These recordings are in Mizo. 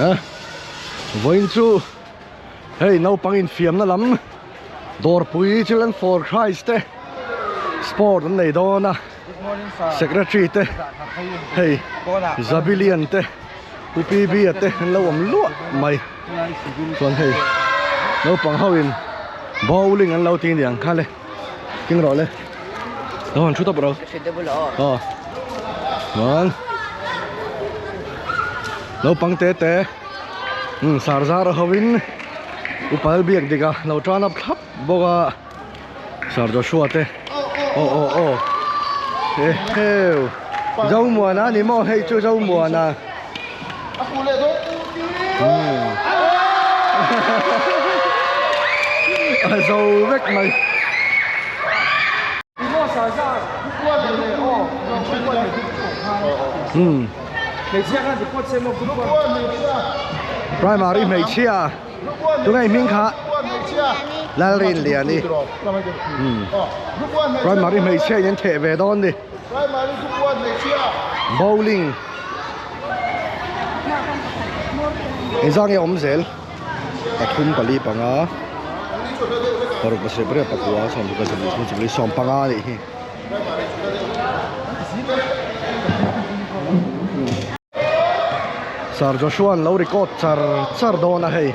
A vawiin chu hei naupang infiamna lam dawrpui Children for Christ te sport an nei dawn a secretary te hei Zabilian te Pu PB a te an lo awm luah mai chuan hei naupang ho in bowling an lo ti aniang kha le king rawh le lo han thu tawp ro aw chuan naupang te te um sar zar ho in upal biak dik a lo tan up thlap bawk a Sir Joshua te aw aw aw eheu Zomuana a ni maw hei chu Zomuana a zo vek mai. Primary hmeichhia. Tunge i hming kha? Lalrinliani. Primary hmeichhia in an theh ve dawn ni. Bowling. Engzah nge awm zel? Pathum pali panga paruk pasarih pariat pakua sawmhnih pasarih sawmhnih sawmpanga a nih hi. Sir Joshua an lo record char char dawn a hei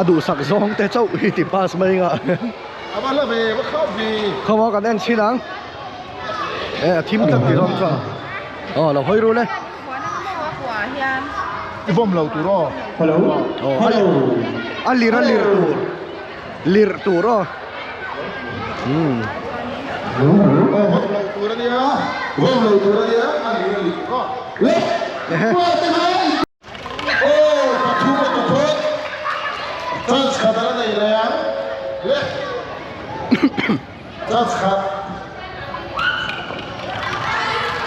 a duhsak zawng te chauh hi ti pass mai nga khaw a kan en chhin ang e a thim tlat ti dawn chuan aw lo hawi ru le I bawm lo tur aw hello hello a lir a lir tur Lirh tur aw. Umm. Vawm lo tur a nia, vawm lo tur a nia, a lir a lir aw. Le, Puate kha i aw pathum a tu phawt, chance khat a la nei leh ang. Le, chance khat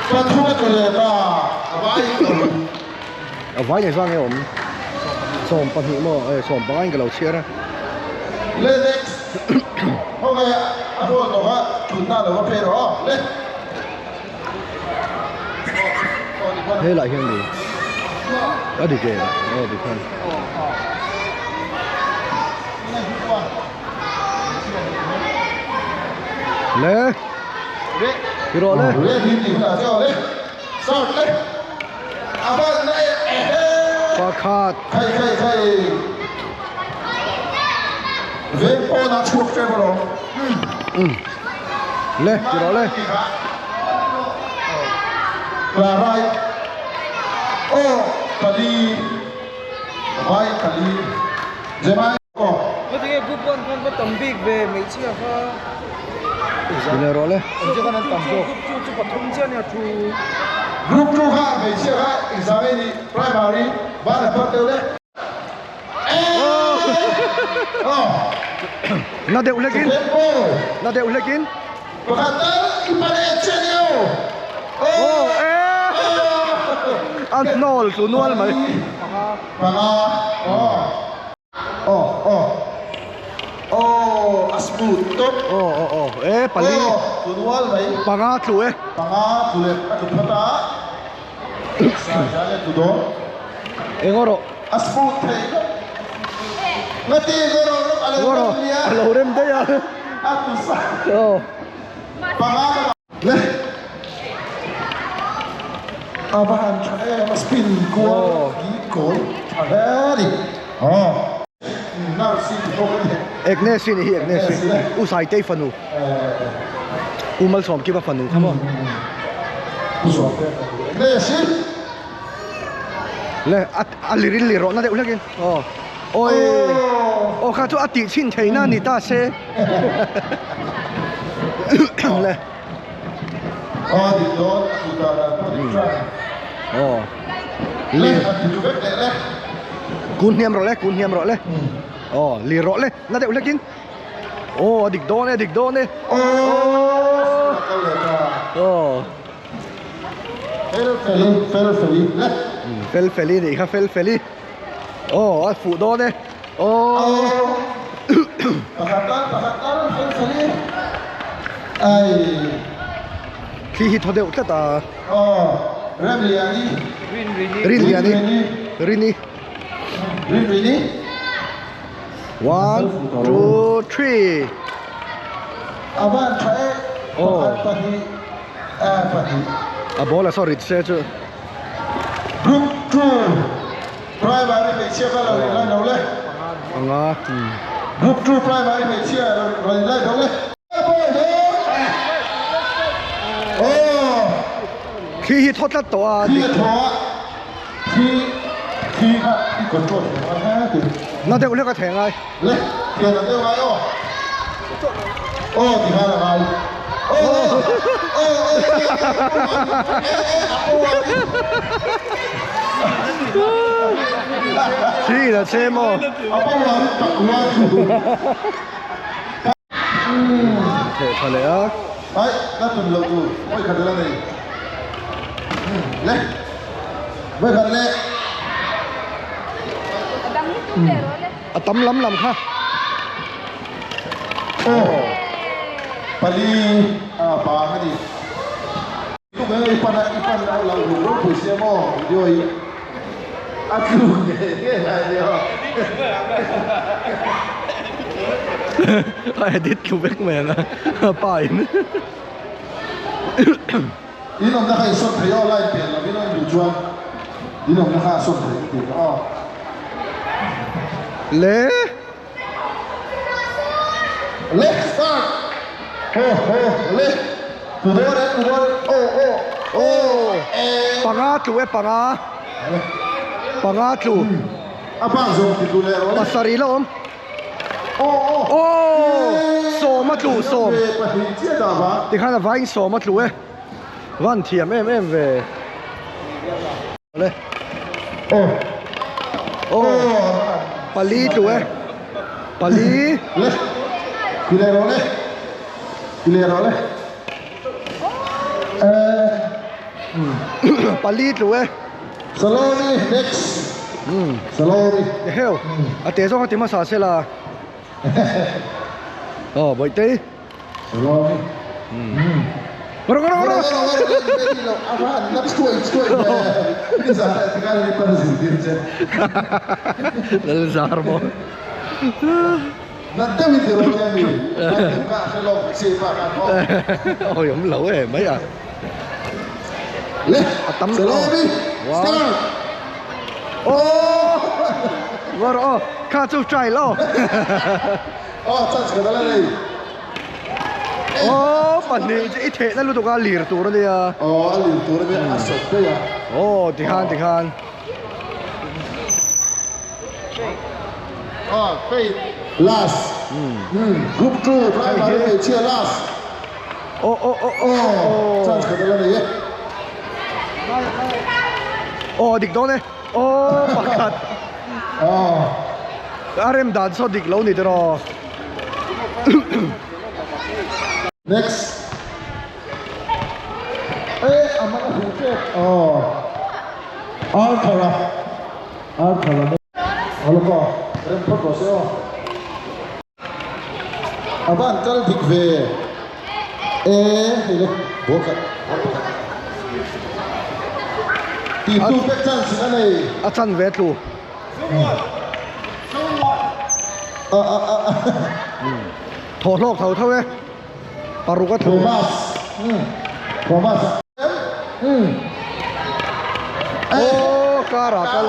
pathum a tlu leh ta, a vai in awm. A vai nei zang e awm. 12 maw eh 15 in ka lo chhiar a. Le next ho nge a ball tawh kha thutna lo va phei rawh aw le. He lah hian ni a dik e aw dik khan. Le ti rawh le. Le ti ti hunah che aw le. Start le. Pakhat. Le ti rawh le. Ti leh rawh le. Group 2 kha hmeichhia kha exam ei ni primary van a phar deuh le. Na deuh hlek in. Na deuh hlek in. Pakhat tal i pan e che nio. Oh e. An hnawl tlu nual mai. Panga. Oh. Aw aw aw a smooth tawp. Aw aw aw e pali. Aw tlu nual mai. Panga tlu e. Panga tlu leh a tlu phawt a. Sa hian e tlu dawn. Eng aw rawh. A smooth thei khawp. Ngati eng aw rawh rawh a lo rem nia. A lo rem daih a. A tlu sa. Aw. Panga ka Le. A va han tha em a spin kual gi kawl tha hle a ni. Aw. Nurse i ti bawk a ni. Agnes i ni hi Agnes i. U Saitei fanu. U Malsawmkima fanu kha maw. U Sawmtea fanu Agnes i. Le a a lir in lir rawh na deuh hlek in. Aw. Awi. Aw kha chu a tih chhin theihna a ni ta se. Le. Aw dik dawn a tih dan ah pawh dik tran. Aw. Le a ti tu vek leh le. Kun hniam rawh le kun hniam rawh le. Aw lir rawh le na deuh hlek in. Aw a dik dawn e a dik dawn e. Aw. Kal leh ta. Aw. Fel feli fel feli le. Fel feli nih kha fel feli. Aw a fuh dawn e. Aw. Pakhat tal pakhat tal fel feli. Ai. Thli hi thaw deuh tlat a. Aw Remliani. Rinliani. Rini. Rini. 1 2 3. Avan tha e. Pakhat pahnih a pahnih. A ball a saw rit se chu. Group 2 primary hmeichhia kha lo in line lo le. Anga. Group 2 primary hmeichhia lo in line lo le. Thli hi thaw tlat tawh a. Thli a thaw a, thli thli kha i control thei ngai hle tih. Na deuh hlek a thei ngai. Le, thian a deuh ngai aw. Aw ti khan a ngai. Aw aw aw aw Thli in a chhem aw. A power hi takua chu. Theh tha leh a. Ai, ka tum lo tur, vawi khat ila nei. Le, vawi khat le. A tam lam lam kha. Aw, pali a bang a ni. Tuk eng i pan a, i pan a lo lung ropui sia maw video hi. A tluk ngei ngei a nia. A edit tlu vek mai ang a pa in. In awmna kha i sawn thei aw line pian lovin a duh chuan in awmna kha a sawn thei ka ti ka aw. Le. Let's start. Ho ho le. Tu dawn e tu dawn e aw aw aw panga tlu e panga panga tlu a bak zawng ti tu leh rawh le pasarih la awm aw aw aw sawm a tlu sawm pahnih chiah dah va tikhan a vain sawm a tlu e van thiam em em ve le aw aw pali tlu e pali le ti leh rawh le ti leh rawh le Pali tlu e. Saloni next. Saloni. Heo. A te zawng a ti hmasa se la. Aw Bawihtei. Saloni. Rawh rawh rawh. Lalzar maw. Nan deuh in ti rawh hian mi kan hmu kha a hre lo che pa khan maw. Awi awm lo e mai a. Le A tam Salami start. Aw Var aw kha chu try lo. Aw chance ka dal a nei. Aw pahnih i thehna lutuk a lir tur a nia. Aw a lir tur a nia a sawp daih a. Aw tikhan tikhan. Last group 2 primary hmeichhia last aw aw aw aw chance khat ala nei e aw dik dawn e aw pakhat aw a rem dan saw dik lo ni tiraw next e a man a hmu tep aw Arthur a Arthur a Alka rem phawt rawh se aw. A van kal dik ve e hei le ball khat ball pakhat tih tu pek chance in a nei. A chan ve tlu. A a a a. Thaw hlawk tho tho e. Paruk a tlu. Thomas Thomas Aw car ah kal.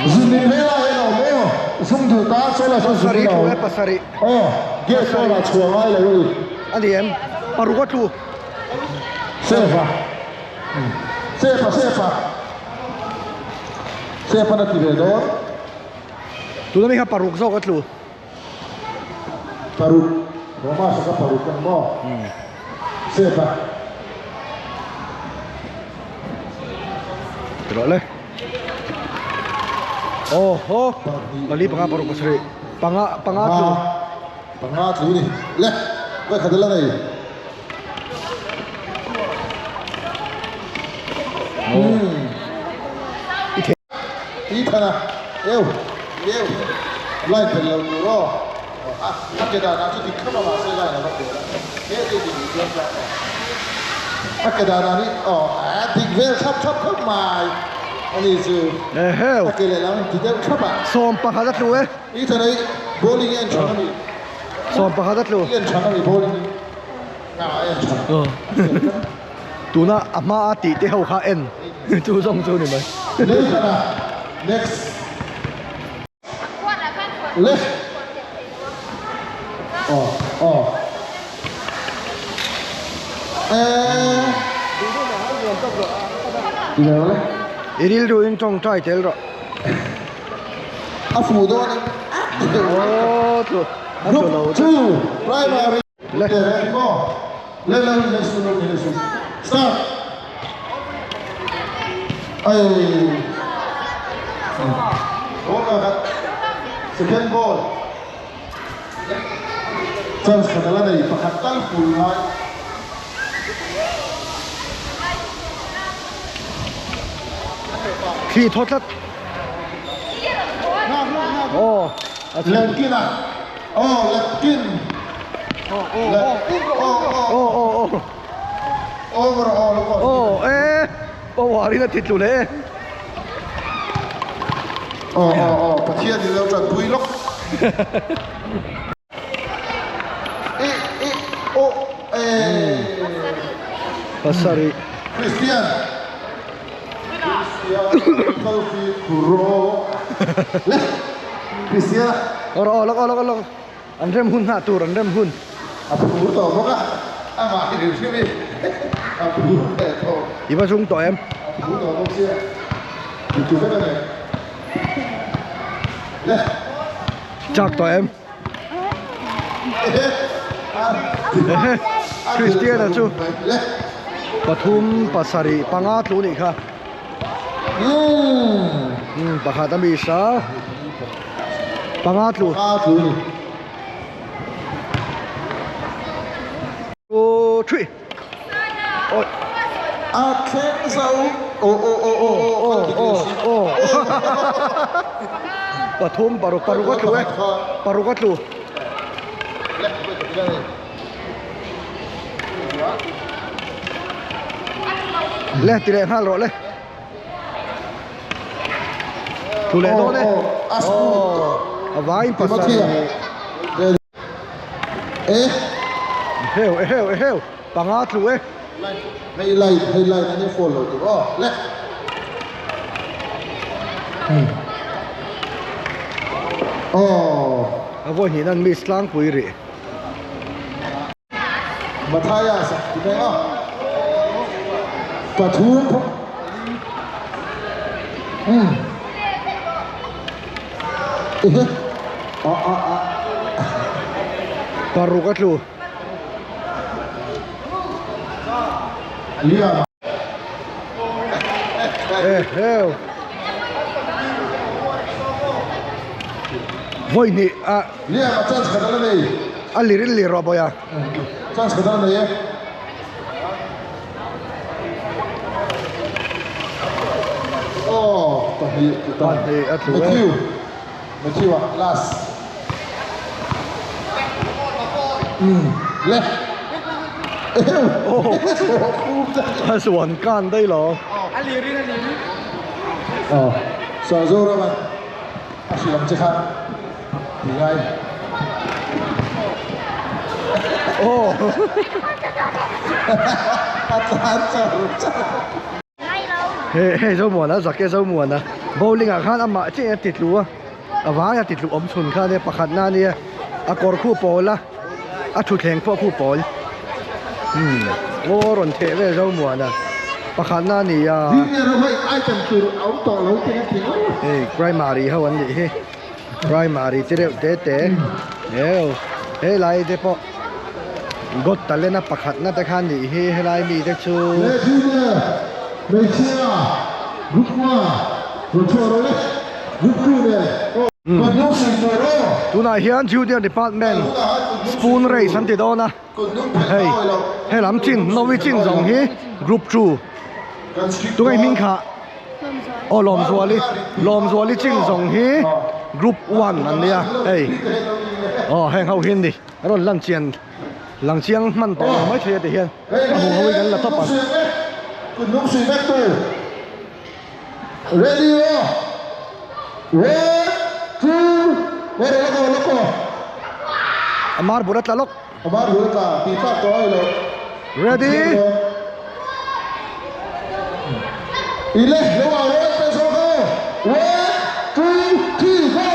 Zuni vela hian a awm em zum duh ta saw lai sawn Pasarih zuni a tlu awm e pasarih. Aw gate pawnah chhuah ngai lo a ni. A ni em paruk a tlu. Save a. Sepa sepa sepa na ti ve dawn. Tuna mi kha paruk zawk a tlu. Paruk Roma sa kha paruk ang maw? Sepa. Rawh le. Oh ho. Pali panga paruk pasarih. Panga panga tlu. Panga tlu ni. Le. Vai khat la nei. I thana eu eu lai pel lo tur aw. Eheu 11 a tlu e 11 a tlu tuna a hma a tih te ho kha en chu zawng chu ni mai. I rilru in tawngtai tel rawh. Aw tlu a tlu lo tlat. Le. Thli thaw tlat. Aw. Aw aw aw aw e power in a ti tlu leh e. Pasarih. Aw aw lawk aw lawk aw lawk an rem hun nghah tur an rem hun. I va zung tawh em? Chak tawh em? Ehe Christiana chu pathum pasarih panga tlu nih kha umm pakhat a mi sa panga tlu aw thui awi a thleng zo aw aw aw aw aw aw aw pathum paruk paruk a tlu e paruk a tlu le ti leh nghal rawh le tlu leh dawn e aw a vain pasarih Eheu eheu eheu panga tlu e. Hei light hei light an in fall lo tur aw le. Aw. A vawi hnih nan miss tlangpui rih. Matthias a ti mai a. Pathum phawt. Um. Paruk a tlu. Eheu. Vawi hnih a. A lir in lir rawh bawi a. Pahnih a tlu e. A zuan kan daih lo. Hei hei Zomuana zak e Zomuana bowling ah khan amah chiah a ti tlu a a vai a ti tlu awm chhun kha ania pakhat na ania a kawr khu pawl a a thutthleng pawh khu pawl umm aw rawn theh vel Zomuana pakhat na a ni a hei primary ho an nih hi. Primary chi reuh te te heu helai te pawh Got Talent a pakhat na te kha nih hi helai mi te chu. Tunah hian Junior Department Spoon Race an ti dawn a hei helam chin Novi chin zawng hi Group 2 tunge hming kha. Aw Lawmzuali Lawmzuali chin zawng hi group one an nia hei. Aw heng ho hi an ni a rawn lan chian lang chiang hman tawh lo mai thei a ti hian a hmu ho hi kan la tawp ang. Ready aw one two wait lawk aw lawk aw. A mar bul a tla lawk. A mar bul a tla tih tlak tawh a ni lo. Ready. Ile lo au rawh pe zawk aw one two three go.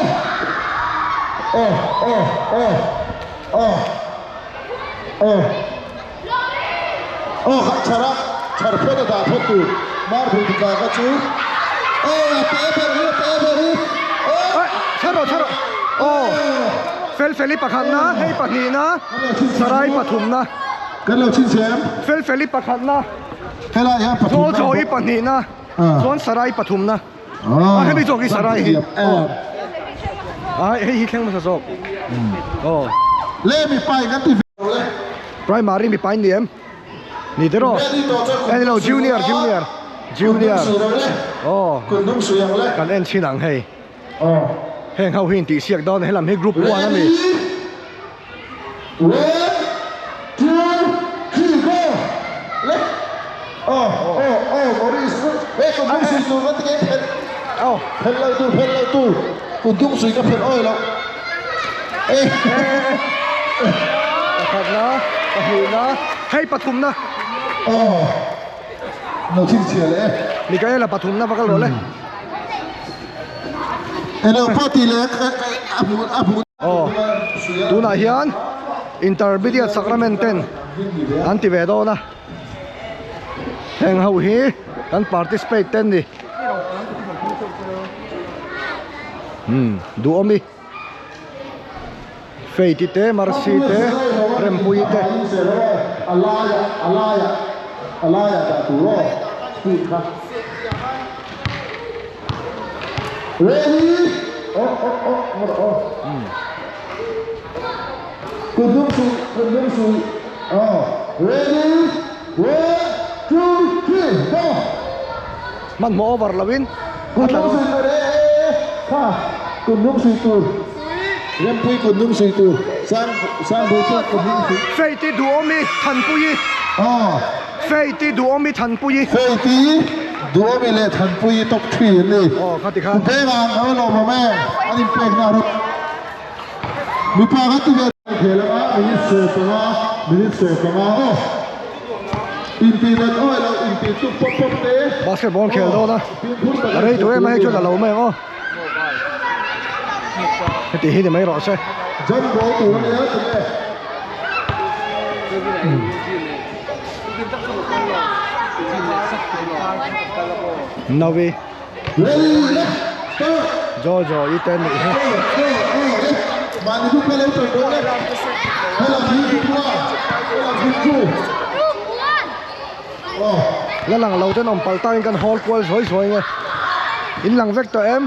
Aw aw aw aw aw. Aw kha chhar a, chhar phawt a dah phawt tur mar bul ti tla kha chu aw a te ber hi a te ber hi aw Aih chhar rawh chhar rawh aw fel feli pakhatna hei pahnihna sarai pathumna Kan lo chhinchhiam fel feli pakhatna helai hian pathumna chaw chaw i pahnihna chuan sarai pathumna a hemi zawk hi sarai hi aw a hei hi thleng hmasa zawk aw Le mipa in kan ti ve lo le. Primary mipa in ni em? Ni te rawh. Eng lo junior junior junior aw kan en chhin ang hei. Heng ho hi in tih siak dawn helam hi group 1 a ni. One two three go le aw aw aw Maurice he kut dung sui tur ka ti nge phelh aw phelh lo tur phelh lo tur kut dung sui ka phelh awi lo e pakhatna pahnihna hei pathumna aw lo chhinchhiah leh e Mikaela pathumna va kal rawh le elo pawh tih leh a hmuh a hmuh Aw, tunah hian Intermediate Sacrament ten an ti ve dawn a, heng ho hi kan participate te an ni. Umm duhawmi Faith-i te Mercy te Rempuii te. Hmanhmawh over lo in a tla dawn. Faith-i duhawmi Thanpuii Faith-i duhawmi Thanpuii. Duhawmi leh Thanpuii top 3 an ni. Aw kha ti khan. Kupenga ang kha lawm awm e, an inpekna a rawt. Mipa kha ti ve. Khel anga minute 15, minute 15 aw. Intih nat awi lo, intih tuk pawp pawp te. Basketball khel dawn a, a rei tawh em a hei chuan a lo mai ang aw. Heti hi ni mai rawh se. Jump ball tur a nia tinge. Nawi Jojo i te nih hi. La lang lo ten awm palh takin kan hawl kual zuai zuai nge. In lang vek tawh em?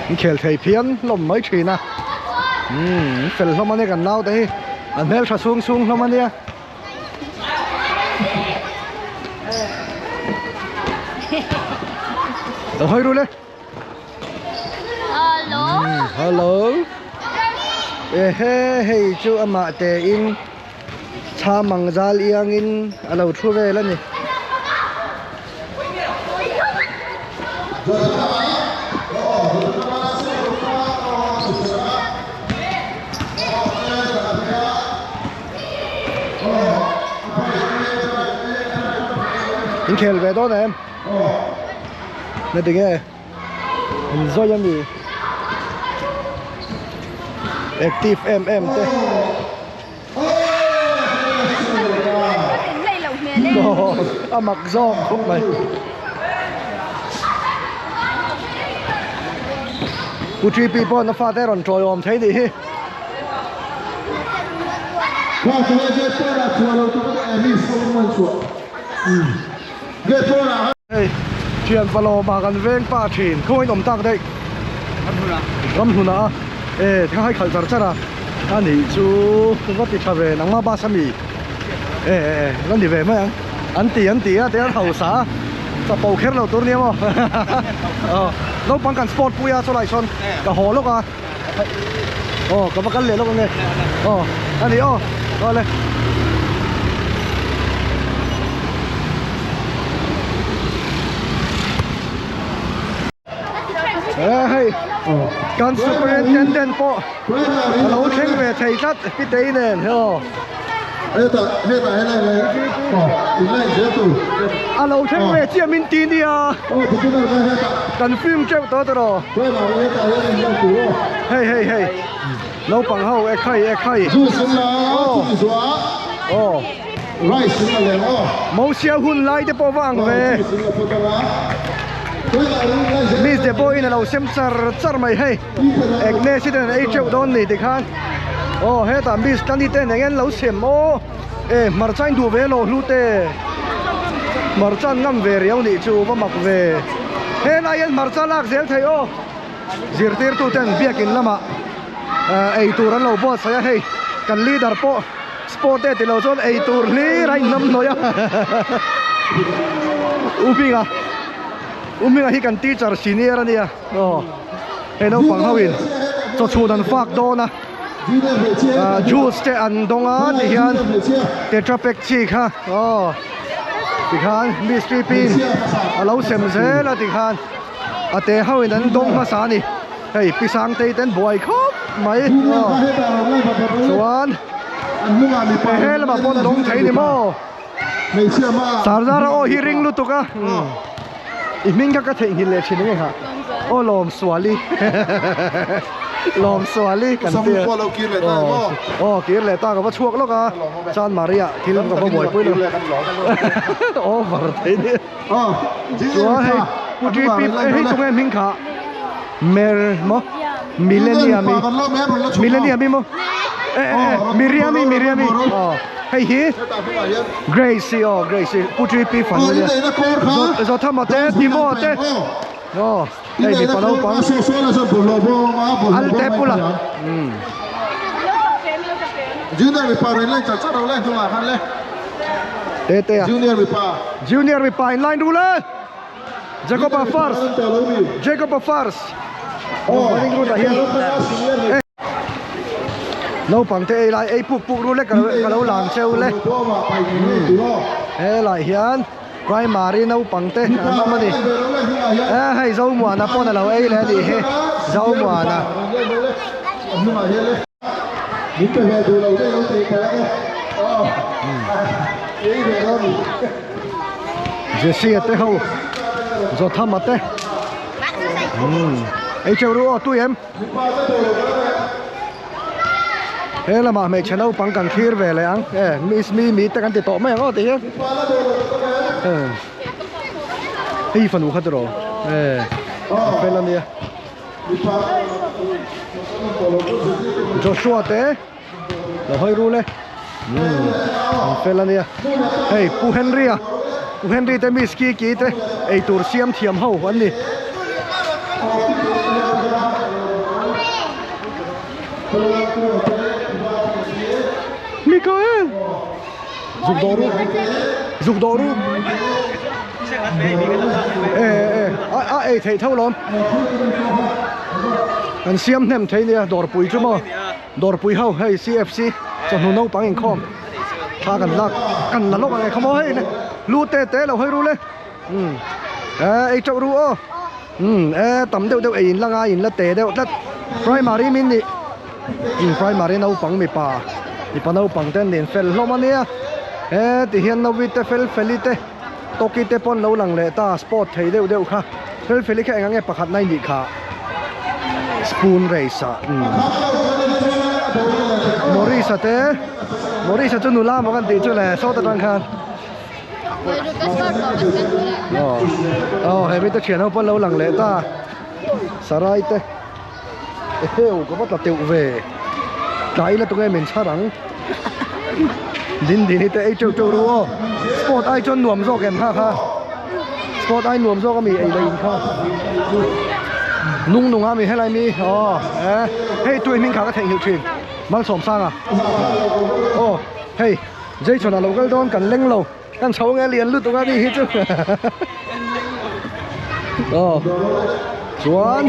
In khel thei phian hlawm mai thin a umm fel hlawm ania kan naute hi an hmeltha sung sung hlawm ania. Lo hawi ru le. Hello. Hello. Ehe hei chu amah te in chham ang zal iang in a lo thu vel a ni. In khel ve dawn em? Na tinge in zawi a mi? Active em em te. A mak zawk khawp mai. Pu TP pawh na fate rawn tawiawm thei nih hi. Hei thian palawma kan veng pa thin khawngaih awm tak daih ramhlun ah e thil hai khalh char char a a nih chu va ti tha ve nangma bus a mi e e e la ni ve mai ang an ti an ti a tihian hausa a chapo kher lo tur nia maw aw naupang kan sport pui a chulai sawn ka haw lawk a. Aw ka va kal leh lawk ange aw a ni aw awle. Eh hei kan superintendent pawh a lo thleng ve thei tlat pitei nen aw. A lo thleng ve chiah min ti nia kan film teuh tawh tawh hei hei hei naupang ho e khai e khai aw Mosia hun lai te pawh va ang ve Miss te pawhin a lo sem char char mai hei. Agnes hi ten an ei teuh dawn ni tikhan aw hetah miss Tani ten eng an lo sem aw e hmarcha in duh ve lo hlu te hmarcha an ngam ve riau nih chu va mak ve helai hian hmarcha lak zel thei aw zirtirtu ten biakin lamah ei tur an lo buatsaih a hei kan leader pawh sport te tilo chuan ei tur hlir a inhnamhnawih a u Hminga u Hminga hi kan teacher senior a nia. Aw hei naupang ho in chaw chhun an fak dawn a ah juice te an dawng a ti hian tetra pack chi kha aw tikhan mistri pin a lo sem zel a tikhan a te ho in an dawng hmasa a ni hei pi sangtei te an buai khawp mai aw chuan he lamah pawh an dawng thei a ni maw. Sardara aw hi ring lutuk a i hming kha ka theihnghilh leh thin enge kha aw Lawmsuali Lawmsuali kan tia aw kir leh ta ka va chhuak lawk a Chan Maria thil ka va buaipui lo over thei nia chuan hei Pu GP hei tunge hming kha Mer maw Millennium i Millennium i maw eh eh eh Miriam i Miriam i aw hei hi Grace i aw Grace i Pu GP fanu ania Zothama te Timo te aw hei mipa naupang Alte pula umm Junior mipa rawn line char char lo le hnungah khan le Tete a Junior mipa Junior mipa in line ru le. Jacob-a first Jacob-a first naupang te ei lai ei puk puk ru le ka lo lang cheu le helai hian primary naupang te an awm a ni e hei Zomuana pawn a lo ei leh a nih hi Zomuana. Jesse a te ho Jotham a te umm ei cheu ru aw tui em he lamah hmeichhe naupang kan thlir ve leh ang e miss mi mi te kan ti tawh mai ang aw ti hian hei fanu kha tiraw e a fel ania Joshua te. Lo hawi ru le umm an fel ania hei Pu Henry a Pu Henry te miss Kiki te eitur siam thiam ho an ni. Mikael zuk dawh ru zuk dawh ru e e a a ei theih tho lawm an siam hnem thei nia dawrpui chu maw. Dawrpui ho hei CFC chawhnu naupang inkhawm thla kan lak kan la lawk ang e khawmaw hei le lu te te lo hawi ru le umm e ei teuh ru aw umm e tam deuh deuh ei in la ngai in la te deuh tlat primary min nih umm primary naupang mipa mipa naupang te an in fel hlawm ania e ti hian nawi te fel feli te tawki te pawn lo lang leh ta sport thei deuh deuh kha fel feli kha eng ang nge pakhat na i nih kha spoon race ah umm Maurice a te Maurice a chu nula maw kan tih chu le sawt atang khan aw aw he mite thian ho pawn lo lang leh ta sarai te eheu ka va tla teuh ve tlai la tunge min chhar ang. Dindini te ei teuh teuh ru aw. Sport ai chuan nuam zawk em kha kha. Sport ai nuam zawk ami ei leh in kha. Nung nung a mi helai mi aw e hei tui hming kha ka theihnghilh thin Malsawmsanga aw hei Jason a lo kal dawn kan leng lo. Kan chho nge lian lutuk a ni hi chu. Aw. Chuan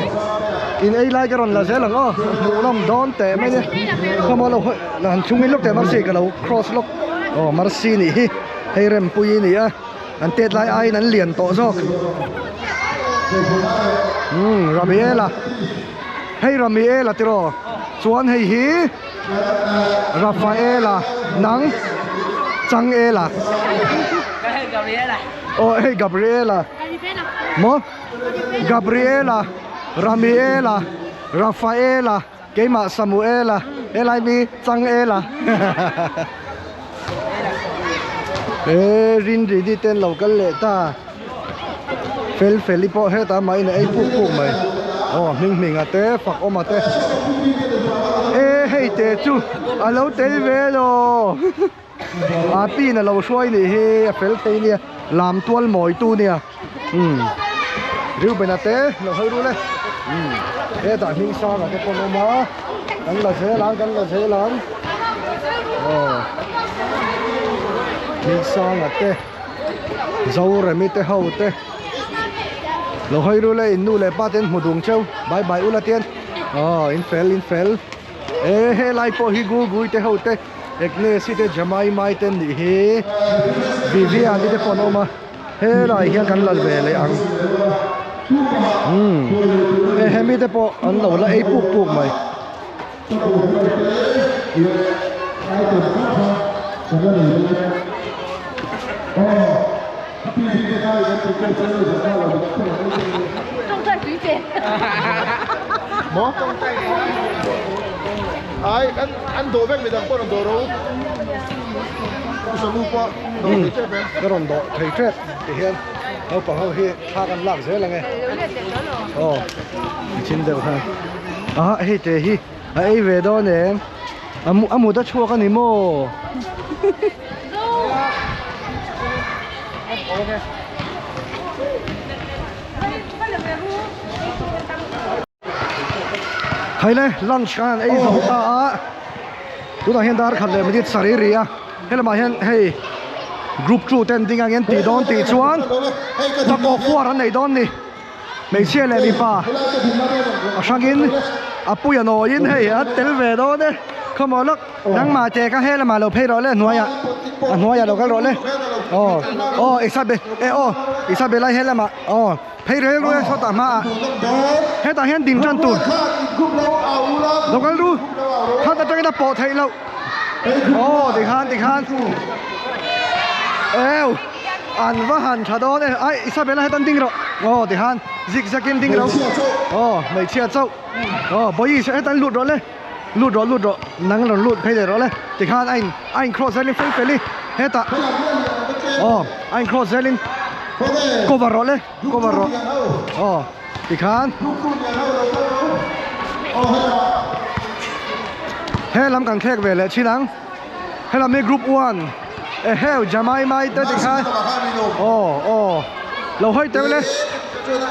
in ei lai ka rawn la zel ang aw. Hmuh nawm dawn teh mai nia. Khawmaw lo hawi la han chhungin lawk teh Mercy ka lo cross lawk. Aw Mercy nih hi hei Rempuii a ni a. An tet lai aiin an lian tawh zawk. Umm Ramiela. Hei Ramiela tiraw. Chuan hei hi. Rafaela nang Changela aw hei Gabriela maw Gabriela Ramiela Rafaela keimah Samuela helai mi Changela he Rinrini te an lo kal leh ta fel fel i pawh hetah mah in a ei puk puk mai aw hming hming a te fak awm a te e hei te chu a lo tel ve law a pin a lo hruai nih hi a fel thei nia lam tual mawi tu nia umm Reuben a te lo hawi rul e umm hetah hming sang a te pawh an awm a kan la zel ang kan la zel ang aw hming sang a te. Zoremi te ho te lo hawi rul e in nu leh pa te an hmu dung cheu bye bye ula tian aw in fel in fel e helai pawh hi gugui te ho te Agnes-i te Jamai mai te an nih hi Vivian-i te pawh an awm a helai hian kan lal ve leh ang umm he hemi te pawh an lo la ei puk puk mai. Ka rawn dawh thei tep ti hian naupang ho hi thla kan lak zel ang e aw chin deuh khan. Ah hei te hi a ei ve dawn em a a mut a chhuak a ni maw Khaile lunch khan ei zo ta a tunah hian dar khat leh minute sarih ri a helamah hian hei group 2 ten ding angin tih dawn tih chuan tawp fuar an nei dawn ni. Hmeichhia leh mipa a hrangin a pui a nawiin hei a tel ve dawn e khawmaw lawk nangmah che kha he lamah lo phei rawh le hnuaiah a hnuaiah lo kal rawh le aw aw Isabel e aw Isabel ai he lamah aw phei rel ru e sawtah hmaah hetah hian ding tan tur lo kal ru khat atangin a pawh theih loh aw tikhan tikhan eu. An va han tha dawn e, ai Isabella hetan ding rawh, aw tihan zig zag in ding ro, aw hmeichhia chauh, aw Boyi hetan lut rawh le, lut rawh lut rawh, nang rawn lut phei leh rawh le, tikhan a in a in cross zelin fel fel i hetah, aw a in cross zelin cover rawh le, cover rawh, aw tikhan he lam kan thlek ve leh thin ang. Helam hi group 1 eheu jamai mai te tikhan aw aw lo hawi teuh le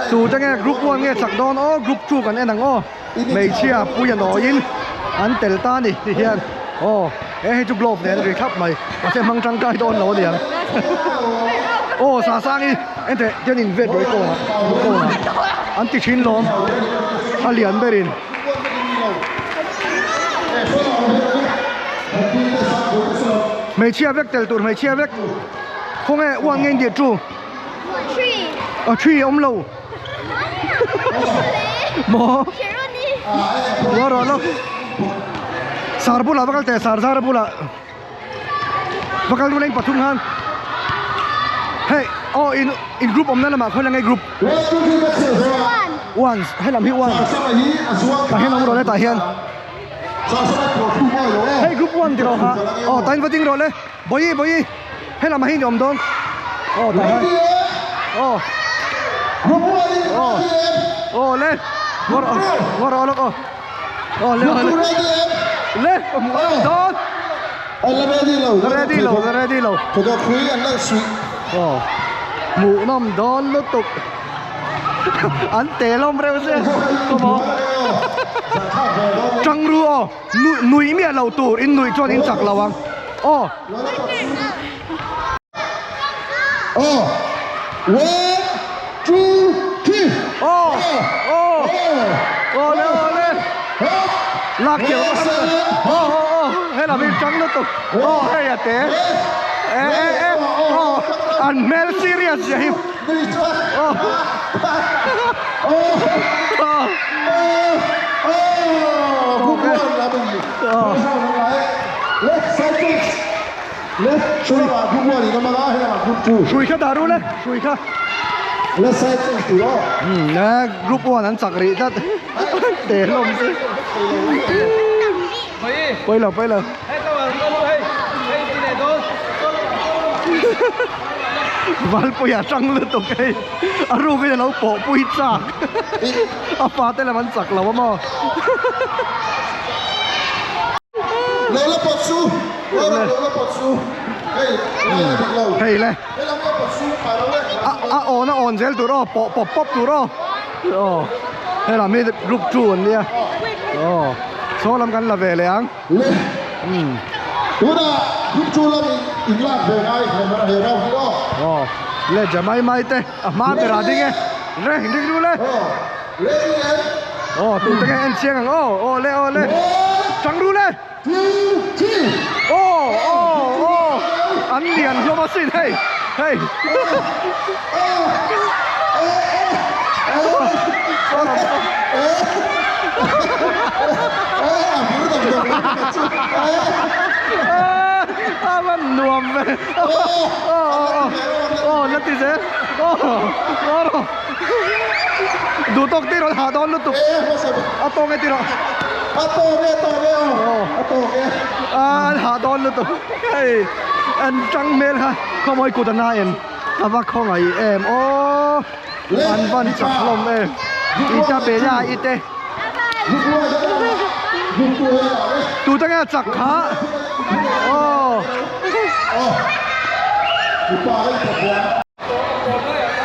tu te nge group 1 nge chak dawn aw group 2 kan en ang aw hmeichhia pui a nawiin an tel ta a ni ti hian aw he hei chu glove nen a ri thlap mai mahse hmang tangkai dawn lo a niang aw Sasangi enteh tian in vet rawih kawngah kawngah an ti thin lawm a lian berin. Hmeichhia vek tel tur hmeichhia vek khawnge uang nge india chu a tree a awm lo maw maw rawh lo sar bulah va kal teh sar zar bulah va kal ruleng pathum khan hei aw in in group awmna lamah khawi lange group one helam hi one tah hian awm rawh le tah hian hei group one ti rawh ha aw tah hian va ding rawh le bawihi bawihi helam ah hian i awm dawn aw tah hian aw aw aw le ngaw rawh ngaw rawh lawk aw aw le aw le le awm dawn. An la ready lo. La ready lo, la ready lo. Thawk hrui an la suih. Aw. Hmuhnawm dawn lutuk. An te lawm reuh sia. Come on. Tang ru aw. Nui miah lo tur in nuih chuan in chak lo ang. Aw. Aw. One, two, three. Aw. Aw. Aw le aw le. Lak thiam a har ta. Aw aw aw. Helam hi tang lutuk. Aw hei a te. E e e. Aw. An hmel serious zia hi. Aw. Aw. Aw. Hrui kha dah ru le hrui kha group one an chak rih tlat te hlawm si pawi lo pawi lo Valpuia tang lutuk hei a rukin a lo pawh pui chak a fate lam an chak lo a maw. Hei le a awn a awn zel tur aw pawh pawp pawp tur aw aw hei lam hi group 2 an nia aw saw lam kan la ve leh ang aw le jamai mai te a hma berah ding e reng ding ru le aw tute nge en chiang ang aw aw le aw le tang ru le. Aw aw aw an lian hlawm asin hei hei a van nuam ve aw aw aw la ti zel aw aw duh tawk te rawn hah dawn lutuk a tawng e tiraw A tawk e, a tawk e aw, a tawk e. A an hah dawn lutuk hei an tang hmel kha khawmawi kut a na em a va khawngaih em aw an van chak hlawm em ita bela ite tute nge a chak kha aw.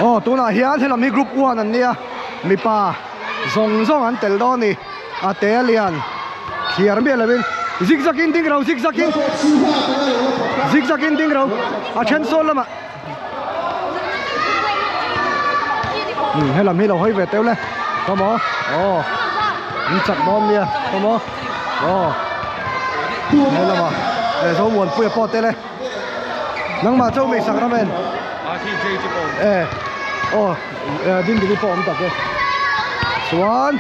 Aw tunah hian helam hi group 1 an nia mipa zawng zawng an tel dawn a ni a te a lian thliar miah lovin zigzag in ding ro zigzag in zigzag in ding ro a then sawn lamah um helam hi lo hawi ve teuh le come on aw in chak dawn nia come on aw helamah eh Zomuanpuia pawh tel e. Nangmah chu mi sak ram en. E aw dingding pawh awm tak e. Chuan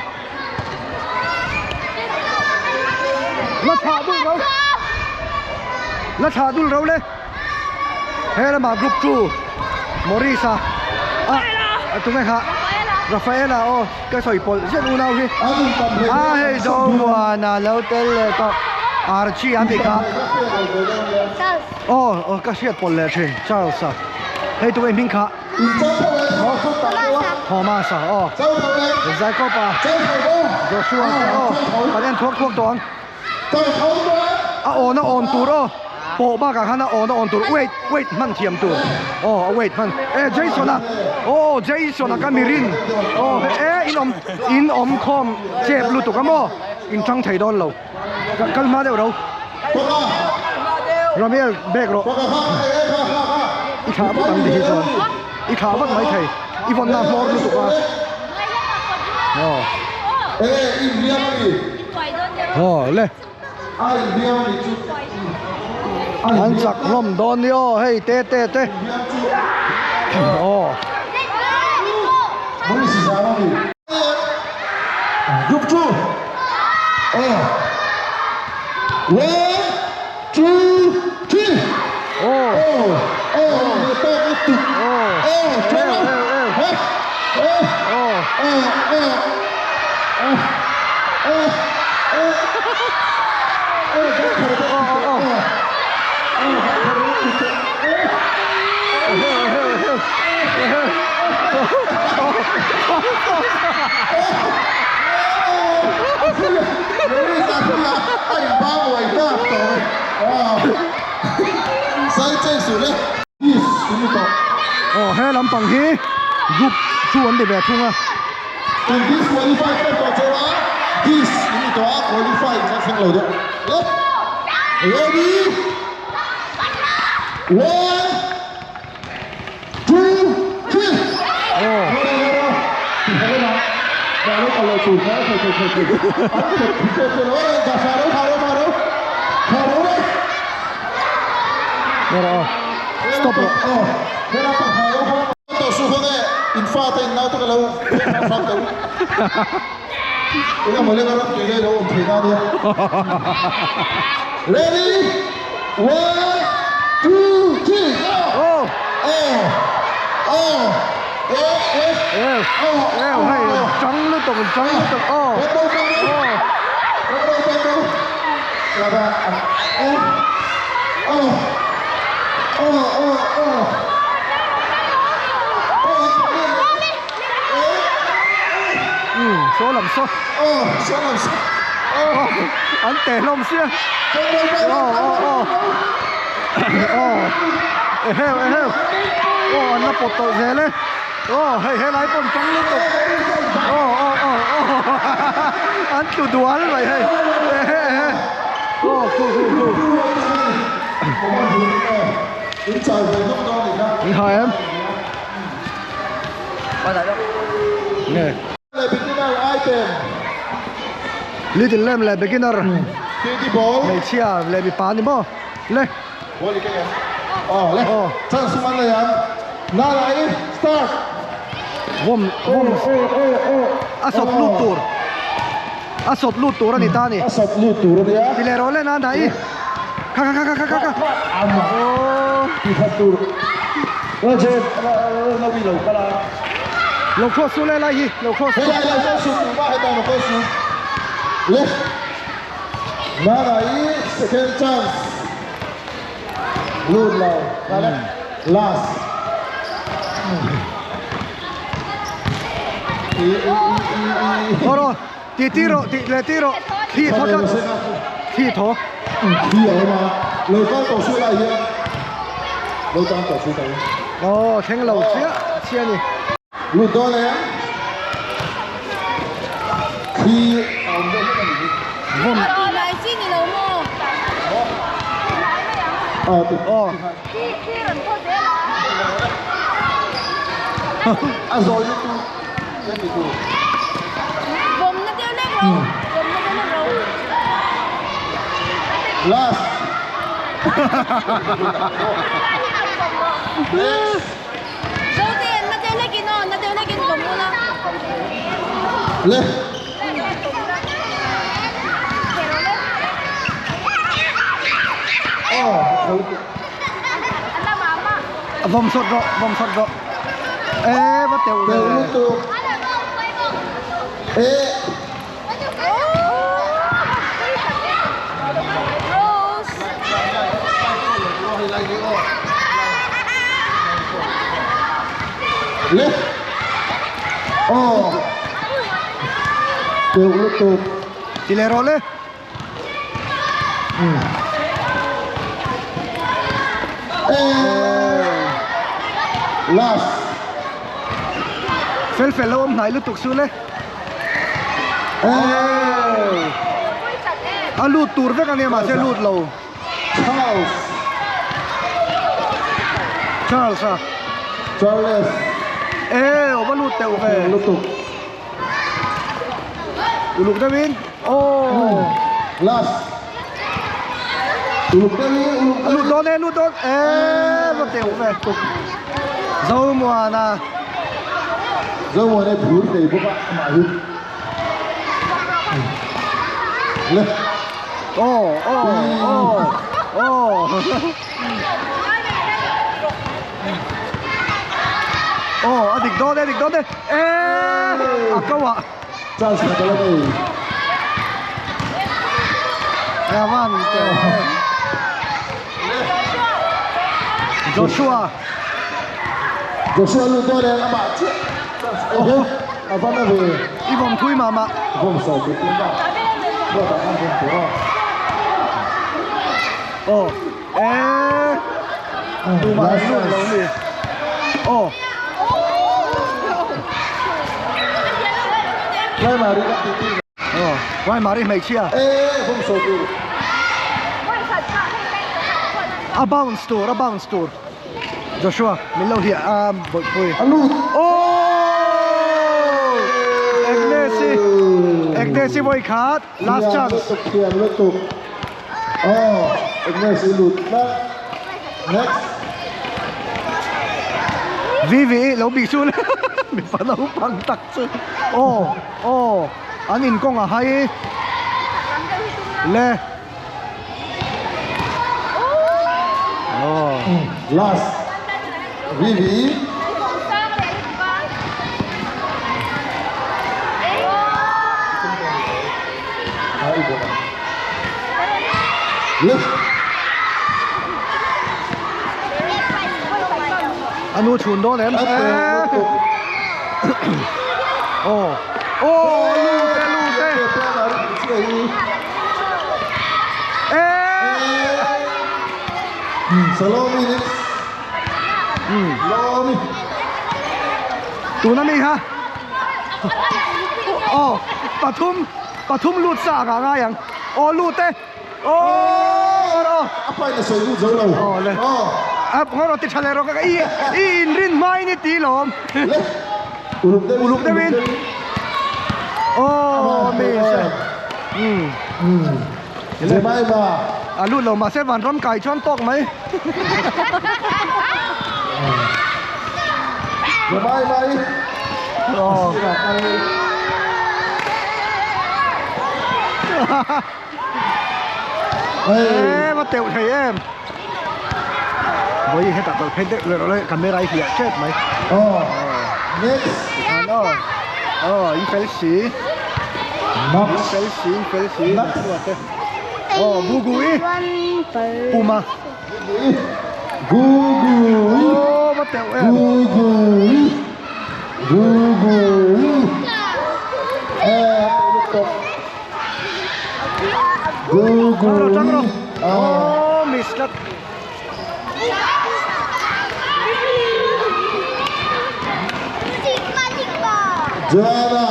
la thlah dul ro. La thlah dul ro le. He lamah group 2 Morris a a tunge kha Rafaela aw ka sawi pawlh zet unau hi. A hei Zomuana lo tel leh tawh Archie a tih kha. Aw aw ka hriat pawlh leh thin Charles a hei tunge hming kha Thomas a aw Jacob a Joshua te aw kan en thuak thuak tawh ang a awn a awn tur aw pawh bakah khan a awn a awn tur wait wait hman thiam tur aw a wait hman e Jason a aw Jason a ka mirin aw e in awm in awm khawm chep lutuk a maw in tang thei dawn lo. Kal hma deuh ro. Ramiel bag rawh. I thlah vat ang ti hi chuan. I thlah vat mai thei. I vawn na hmawr lutuk a. Aw. Aw le. An chak hlawm dawn ni aw hei te te te. Aw. Group 2. Oh. One, two, three. Oh. Oh. Oh. Oh. Oh. Eu, eu, eu. Oh. Oh. Oh. Oh. Oh. Oh. Oh. Oh. Oh, oh, oh. Sai chei suh le. This in ni tawh. Aw he lampang hi group chu an ti ve thung a. In disqualify tep tawh cheu a, this in ni tawh a, qualify in kha thleng lo deuh. Left. Ready. One. Two. Three. Aw. Stop rawh. Ready? One, two, three, go! Aw. Aw, aw, eh, eh, Ew, aw, ew, hei, chang lutuk, chang lutuk, aw. Aw. Umm, saw lam saw. Aw, an teh hlawm sia. Aw, aw, aw. Aw, eheu, eheu. Aw, an la pawt tawlh zel e. Aw, hei helai pawh an chang lutuk. Aw, aw, aw, aw. An tlu dual mai hei. Ehe, ehe. Aw, khu, khu, khu. In ha em? Nge. Little lamb leh beginner hmeichhia leh mipa a ni maw le. Aw. Vawm vawm a sawt lut tur a sawt lut tur a ni ta a ni. Ti leh rawh le na na i kha kha kha kha kha kha. Aw. Lo cross su le lai hi lo cross su. Second chance lut lo last Aw rawh ti ti rawh ti leh ti rawh thli thaw tlat thli thaw. Thli a awm a lo kal tawh su lai hian lo tan tawh su ta in. Aw thleng lo chiah chiah a ni. Lut dawn em? Thli a awm deuh hlek a nih hi. Vawm. Lai chi ni lo maw? Aw ti. Aw. Thli thli rawn thaw zel a. A zawi lutuk hian ti tur. Vawm na deuh lek ro. Vawm na deuh lek ro. Last. Next. Zote na deuh lekin aw na deuh lekin vawm ula. Le. Aw. Vawm sawt rawh vawm sawt rawh. E va teuh ve. Teuh lutuk. E. Le. Aw. Teuh lutuk. Ti leh rawh le. Last. Fel fel lo awm hnai lutuk su le. A lut tur vek ania mahse lut lo. Charles. Charles a. Charles. E aw va lut teuh ve. Lutuk. Uluk deuhin aw. Last. Uluk deuhin uluk A lut dawn e lut dawn e va teuh ve. Zomuana. Zomuana phur nei bawk a amah hi. Le. Aw aw aw aw. Aw a dik dawn e a dik dawn e e a ko ah. Chance khat ala nei. Ravan te. Joshua. Joshua lut dawn e amah chiah. Oho a va na ve. I vawm thui mah mah. Vawm sau tih tum ta. Ruatah khan vawm tur a. Aw. Eh tumah an lut lo ni. Aw. Primary ka ti ti. Aw primary hmeichhia. Eh bawm sawi tur. A bounce tur a bounce tur. Joshua min lo hliah a bawihpui. A lut. Aww! Agnes i Agnes i vawi khat last chance. Thiam lutuk thiam lutuk. Aw Agnes i lut tlat. Next. Vivi i lo bih chu le mipa naupang tak chu. Aw aw an inkawng a hai le. Last Vivi A nu chhun dawn em? Aw aw lut e lut e. Tuna mi kha aw pathum pathum lut sa ang a ngai ang aw lut e aw aw aw le a ngawr ti tha leh rawh i i inrin hmain i ti lawm uluk deuhin aw mi se A lut lo mahse vanram kai chuan tawk mai. Em a teuh thei em. Vawi hetah tawlh phei deuh leh rawh camera hi hliah tep mai. Aw aw in fel si. In fel si in fel si chhuat e. Aw Gugu i puma. Gugu i. Aw va teuh em. Gugu i. Gugu i. Tang rawh tang rawh aw miss tlat. Joanna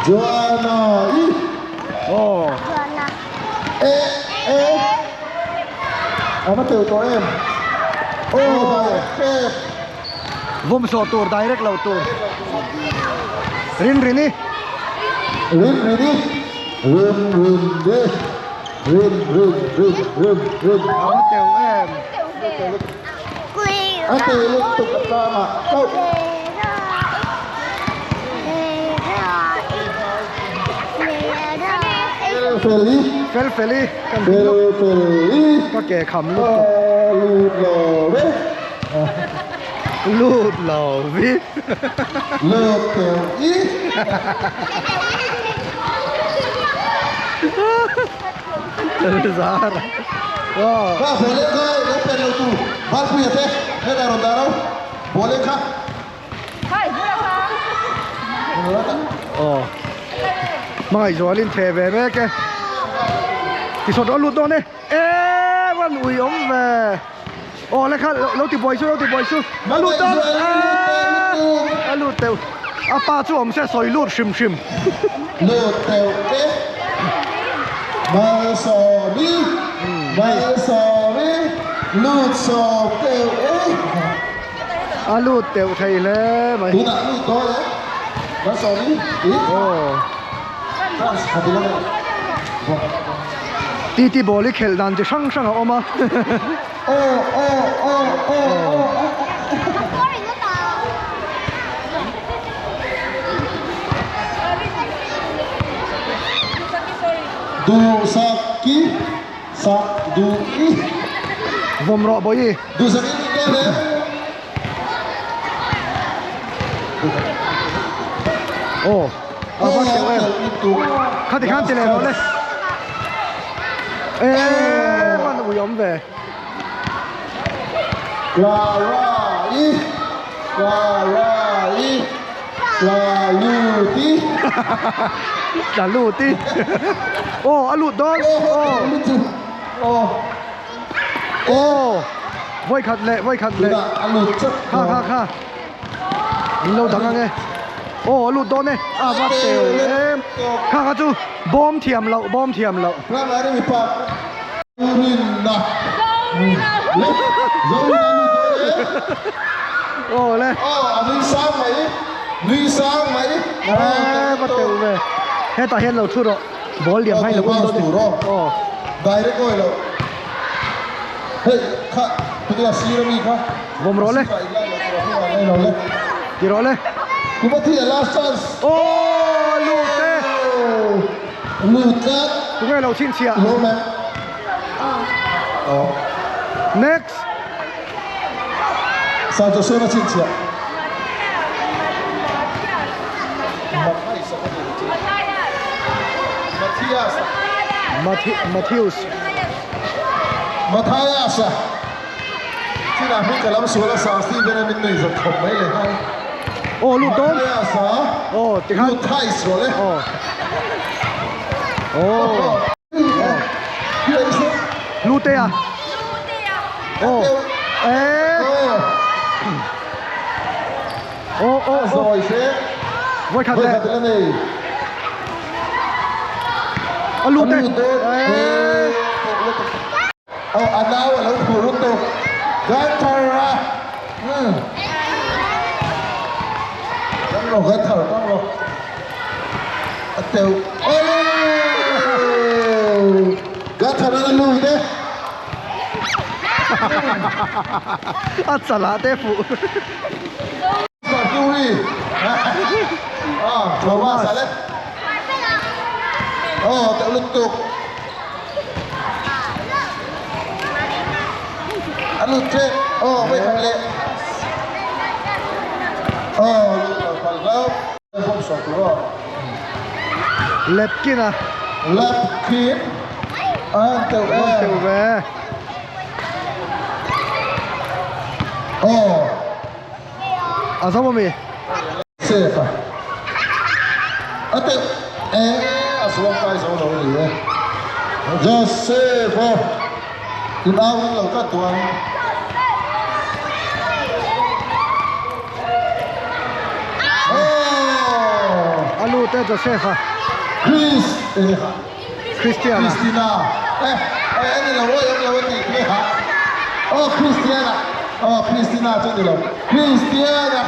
Joanna i aw e e a va teuh tawh em aw direct vawm sawh tur direct lo tur rin rin i rin rin i rin rin i rin rin rin rin rin a va teuh em a teuh lutuk a tlangah chauh fel fel i fel fel i fel fel i ka ke kham lutuk lut lo ve Lut lo vi. Lut teuh i. Zara. Aw. Kha bole kha lo pen lo tu Valpuia te hetah rawn dah ro bole kha. Aw. Hmangaihzualin theh ve mek e. Tisawt rawh lut dawn e. Eee van ui awm ve. Aw le kha lo ti buai chu lo ti buai chu a lut dawn eee a lut teuh a pa chu awm se sawi lut hrim hrim. Lut teuh e Malsawmi Malsawmi lut sawm teuh e. A lut teuh thei hle mai. Tunah lut dawn e Malsawmi i. Aw. Chance kha ti lo e. Titi ball hi khelh dan chi hrang hrang a awm a. Duhsaki sak duh i. Vawm rawh bawi i. Duhsaki ni tel e. Aw a va teuh em khati khan ti leh rawh le eee hman ui awm ve. Clara i Clara i tla lut i tla lut i aw a lut dawn aw. Aw vawi khat leh vawi khat leh kha kha kha min lo dang ang e aw a lut dawn e a va teu em kha kha chu bawm thiam loh bawm thiam loh. Aw le e va teu ve hetah hian lo thu rawh ball liam hai lo awm dawn e aw. Hei kha tunge a sir ami kha. Vawm rawh le. Ti rawh le. Timothy a last chance. Aww lut e. Lut tlat. Tunge lo chhinchhiah. Lawm e. Next. San Jose a chhinchhiah. Matthias. Matthews. Matthias a chinah hming ka lam sual a sa Steven a min nei zat khawp mai leh nghal. Aw lut dawn. Matthias a Aw tikhan. Lut thai sual e. Aw. Aw. Lute a. Aw. Eh. Aw aw aw. Zawi se. Vawi khat leh. Vawi khat la nei. A lut e. Aw a nau a lo phur lutuk. Gunther a. Hmm. Tang lo Gunther tang lo. A teuh. Ole! Gunther a lut e. A chalah te fuh. Lepkin a. Lepkin an teuh em. Aw. A zo ami? Safe a. A teuh e a zuang kai zo lo ni e. Joseph a in au in lo tlat duh ang. A lut e Joseph a. Chris e. Christiana. Christina eh eh ani lo awi awm lo a tih khi ha aw Christiana aw Christina chu ani lo Christiana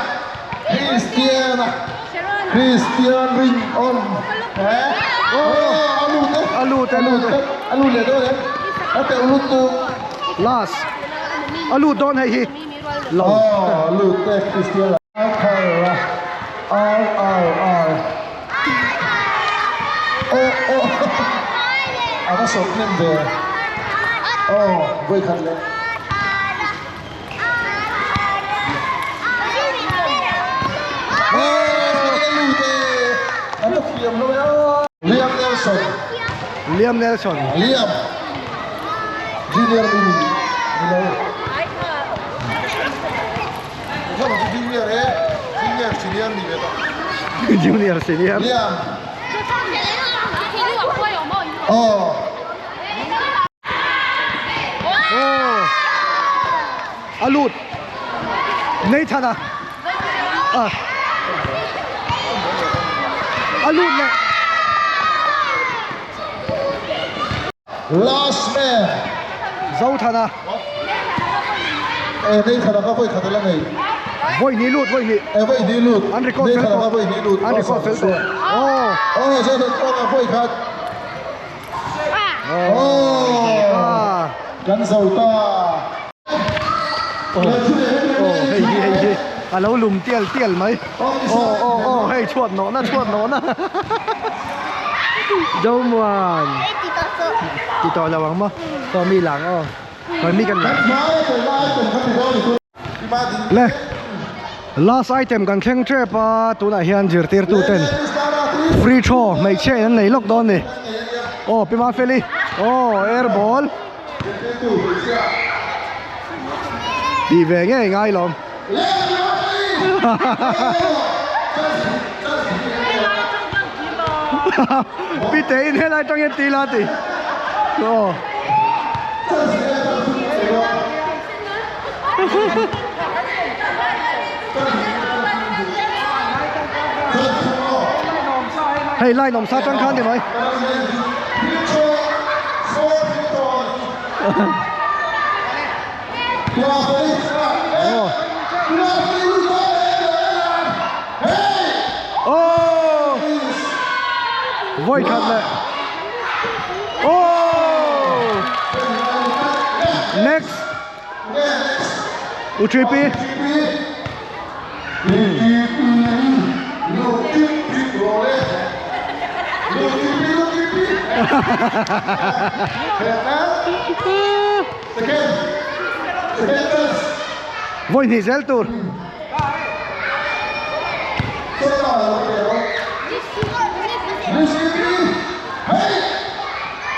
Christiana Christian ring awm eh aw a lut e a lut e a lut e a lut leh dawn em a teuh lut tu last a lut dawn hei hi lo aw lut e Christiana R R R Aw aw a va sawp hnem ve aw vawi khat leh. Liam Nelson Liam Nelson Liam Junior ni ni lo Junior e Junior senior ni ve tawh. Junior senior. Liam. Oh. Oh. A lut. Nathan a. Ah. A lut leh. Last man. Zothana. Eh, Nathan a ka vawi khat a la nei. Vawi hnih lut, vawi hnih. Eh, vawi hnih lut. An record fel Nathan a tawh. ka vawi hnih lut. An record fel tawh. Oh. Oh, Zothan tluanga vawi khat. Oh. Ah. Kan zo ta. Oh, oh, hei hi, hei hi. A lo lum tial tial mai. Oh, oh, oh, hei chhuat nawhna, chhuat nawhna. Zomuan. Ti tawh lo ang maw? Tawh mi lang aw. Khawi mi kan lang. Le last item kan thleng tep a tunah hian zirtirtu ten free throw hmeichhia in an nei lawk dawn ni. Aw Pi Mafeli aw air ball. Tih ve ngei ngai lawm. Pi te in helai tang hian ti la ti. Aw. Hei line awm sa tang khan ni mai. Oh! Voi khat leh. Oh! Next. U3P. Vawi hnih zel tur.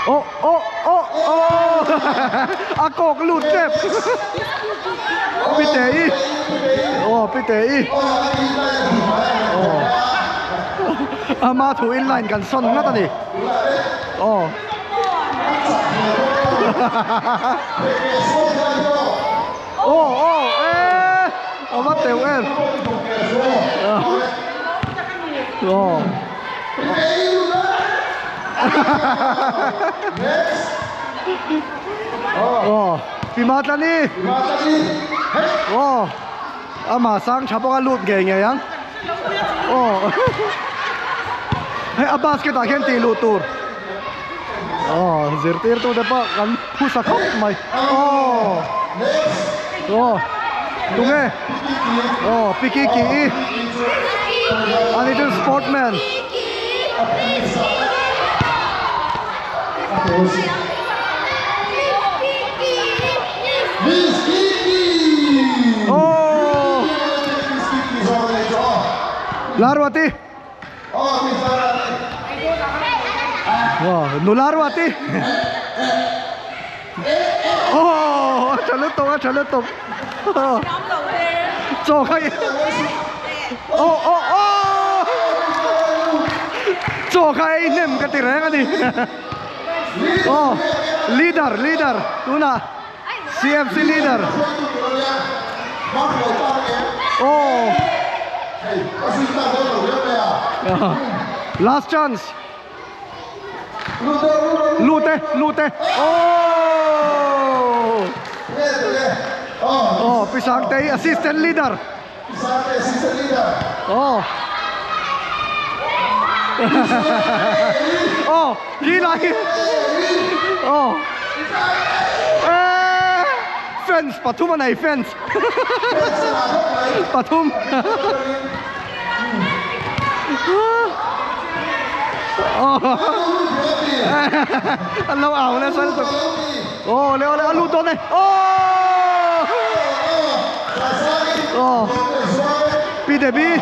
Oh oh oh oh a kawk lut tep Pite i oh Pite i oh ama thu inline kan sawn ngat ani oh Oh oh eh a va teuh em oh oh pi ma tla ni oh ama sang tha bawk a lut ngei ngei ang oh hei a basket ah khian tih luh tur Aw zirtirtu te pawh kan phusa khawp mai aw aw tunge aw piki ki i ani chu sportman aw Larwati. Nula ruat i Aw a tha lutuk a tha lutuk Chaw kha i Aw aw aw Chaw kha ei hnem ka ti reng a ni Aw leader leader tunah CFC leader Aw Last chance Lut e lut e Aw Aw Pi Sangtei assistant leader Aw Aw Khilai Aw Eee Fans pathum a nei fans Pathum An lo au nasa lutuk Aw le aw le a lut dawn e Aw Aw Pi Debbie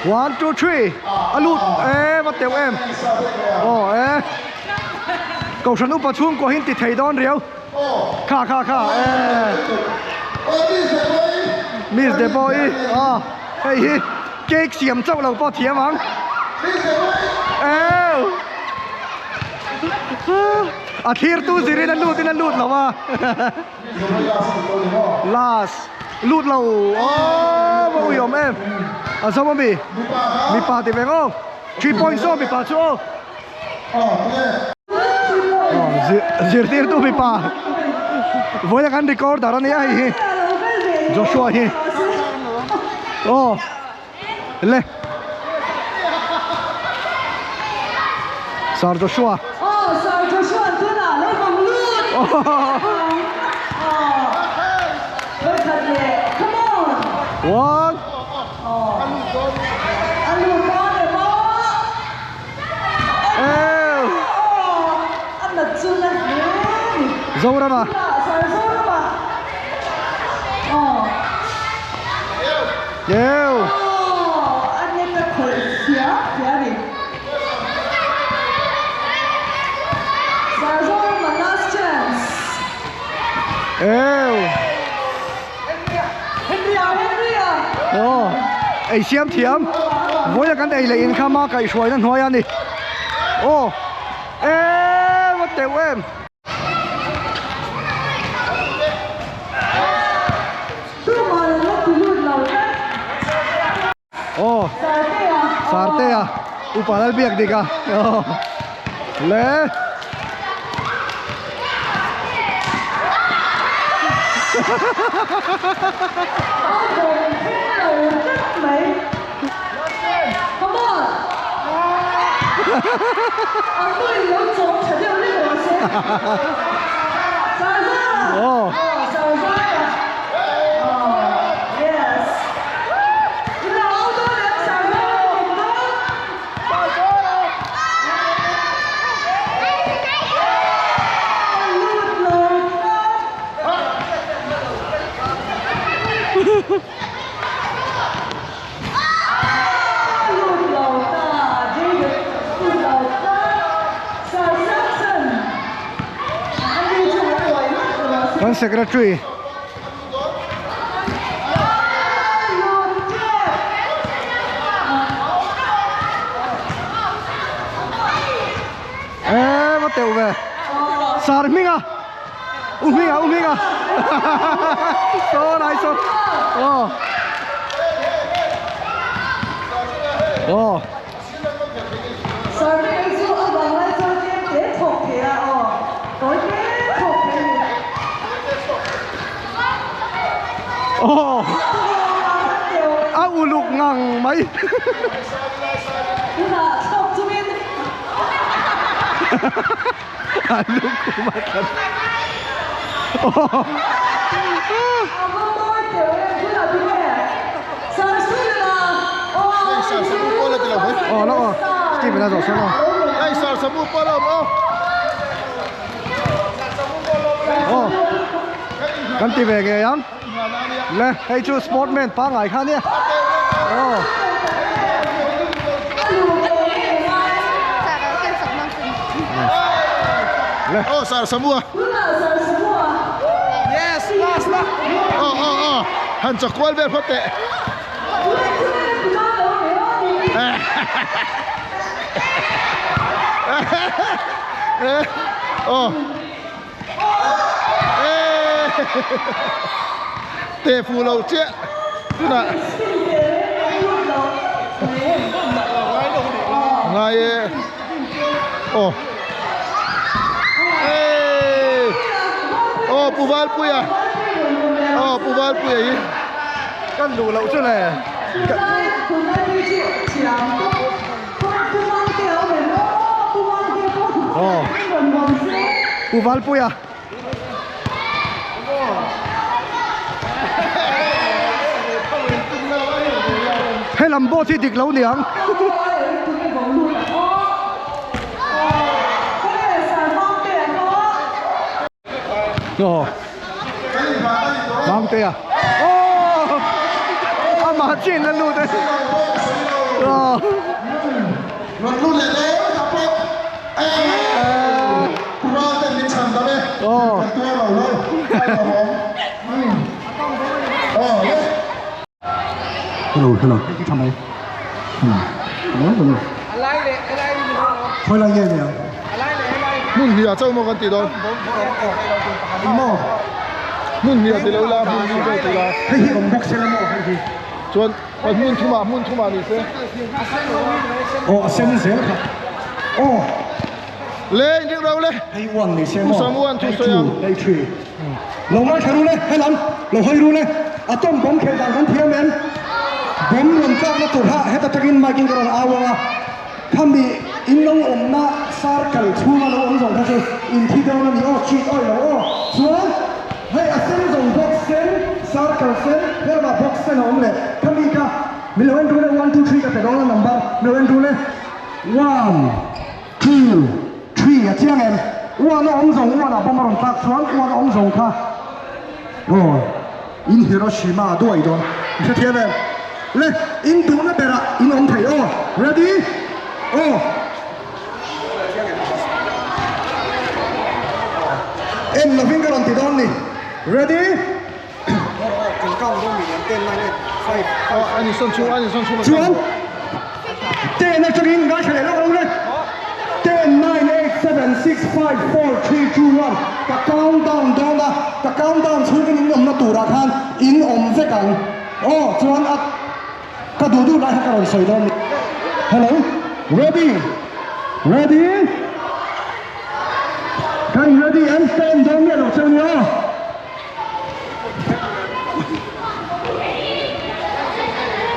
1 2 3 a lut e va teuh em aw e Kohhran upa chhungkua hi an ti thei dawn riau kha kha kha e Miss Debo-i aw hei hi cake siam chauh lo pawh thiam ang eww a thlir tu zirin a lut in a lut lo a Last lut lo aww va ui awm em a zawm ami mipa ti ve ngawt 3 point zawk mipa chu aw zirtirtu mipa vawiin a kan recorder a nia hei hi Joshua hi aw le Sir Joshua Aw Sir Joshua tunah lo vang lut Vawikhat leh come on One A lut dawn em aw Ew A nat chu na hle ni Zorama Sir Zorama Aw Ew Aw a net a khawlh fia fia ni Sir Zorama last chance Ew Aw, ei siam thiam. Vawiin kan ei leh in kha ma kaihhruaina hnuai a ni. Aw, eee va teuh em. Aw Sartea Upa Lalbiakdika aw le. Aw. Kan secretary Ê va teuh ve Sar hminga U hminga u hminga Saw lai saw Aw Aw Aw A uluk ngang mai A lukhum a tla Aw lo aw Steven a zawh sawn aw. Aw kan ti ve ngei ang le hei chu sportman pangngai kha ania aw. Aw sar samua Yes last la aw aw aw han chakual vel phawt teh. Aw Teh fuh lo chiah tunah ngai e aw aw Pu Valpuia aw Pu Valpuia hi kan duh loh chu le Aw Pu Valpuia He lam boat hi dik lo niang. Aw Mangtea Aw Amah chin a lut a Aw Aw Hello hello tha mai Khawi lai nge nia Hmun hnih ah chauh maw kan tih dawn Maw Hmun hnih ah ti lo ila hmun hnih chauh ti la Hei hi awm bawk se la maw hei hi Chuan hmun thumah hmun thumah ni se Aw a sen zel kha Aw Le inring rau le Hei one ni se maw Samuan thu Hei sawi two ang. hei three Lo ngaithla ru le helam lo hawi ru le atom bomb khelh dan kan thiam em bomb rawn tlakna tur kha heta takin mic in ka rawn au ang a khami in lo awmna circle chhunga lo awm zawng kha chu in thi dawn a ni aw cheat awih lo aw chuan hei a sen zawng box sen circle sen helamah box sen a awm leh khami kha min lo en ru le one two three ka pe dawn a number min lo en ru le one Two, three a chiang em? Uan a awm zawng uan ah bomb a rawn tlak chuan uan a awm zawng kha aw in Hiroshima a duai dawn i hrethiam em? Le in duhna berah in awm thei aw ready aw en lovin ka rawn ti dawn ni ready Chuan ten atangin ngaithla leh lawk lo le. Ten, nine, eight, seven, six, five, four, three, two, one ka count down dawn a, ka count down chhungin in awmna turah khan in awm vek ang. Aw chuan a. Ka duh duh lai kha ka rawn sawi dawn ni. Hello, ready, ready, kan ready em ka en dawn miah lo che nia.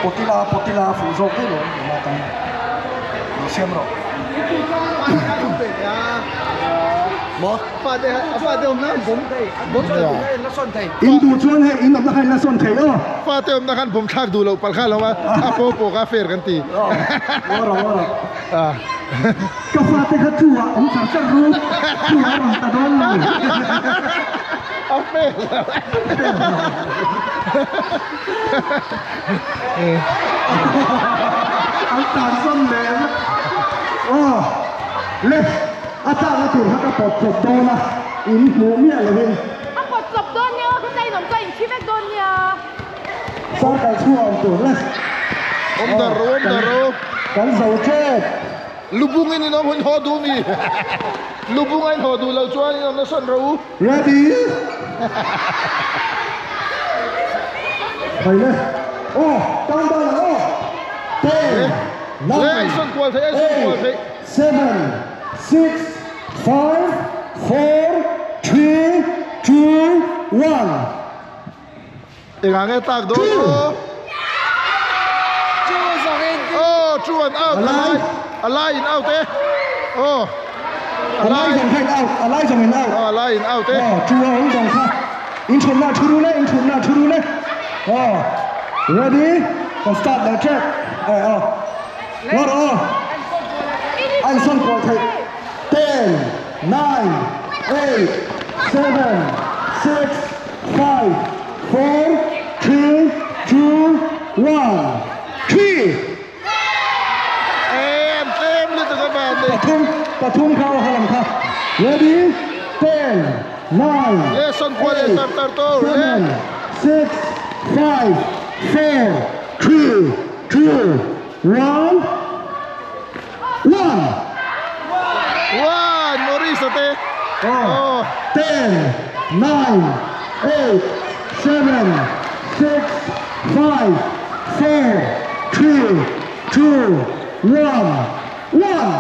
Potila potila fuh zawk daih lo nula tan lo siam rawh. Maw? In duh chuan hei in awmna kha in la sawn thei aw. Fate awmna khan bawm thlak duh loh palh kha lo a, a paw paw kha fair kan ti. Ngaw rawh ngaw rawh. Ka fate kha chu ah awm char char ru, chu a rawn ta dawn lo. A fair lo. An tan sawn leh aw le a tlakna tur kha ka pawt chawp dawn a, in hmuh miah lovin. A pawt chawp dawn nia, ka ta in awm chuan in thi vek dawn nia. Circle chhung a awm tur le. Awm dar ro, awm dar ro. Kan zo tep. Lubung in in awm hun haw duh mi? Lubung a in haw duh lo chuan in awm na sawn ro u. Ready? Thei le. Aw, tan dan ang aw. Ten, nine, eight, seven, six, five, four, three, two, one. Engah nge tlak dawn aw? Aw, two an out. Alai, alai in out e. Aw. Alai zawng kha in out, alai zawng in out. Aw, alai in out e. Aw, two a awm zawng kha. In thutna thu ru le, in thutna thu ru le. Aw, ready? Kan start leh tep. Aw, aw. Ngaw rawh aw. A insawn kual theih. Ten, nine, eight, seven, six, Five, four, three, two, one, three. Em tlem lutuk a van nei. Pathum, pathum kha aw halam kha. Ready, ten, nine, Le son kual eight, tar tar to le. seven, six, five, four, three, two, one, one. One, Maurice a te. Oh. Ten, nine, eight, seven, six, five, four, three, two, one, one.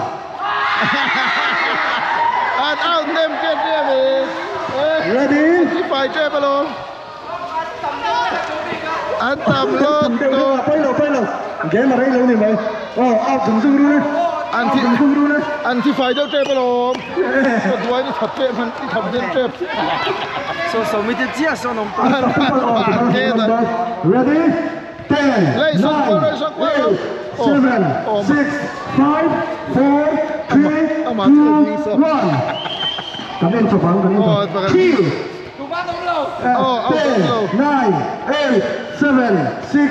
An out nem ṭep ṭep e. Ready? Thi fai ṭep alawm. An tam lo to. Pai lo pai lo. Game a rei lo ni mai. Oh, out zung zung ru le. An thi zung zung ru le. An thi fai deuh tep alawm. Ka duai ni thap tep han ti thap den tep. So so mi te chia so nom ta. Ready? 10, Lei son 9, kual lei son kual. 8, 7, 6, 5, 4, 3, 2, 1. Kan en chawp ang, kan en chawp. 3, Ten, nine, eight, seven, six,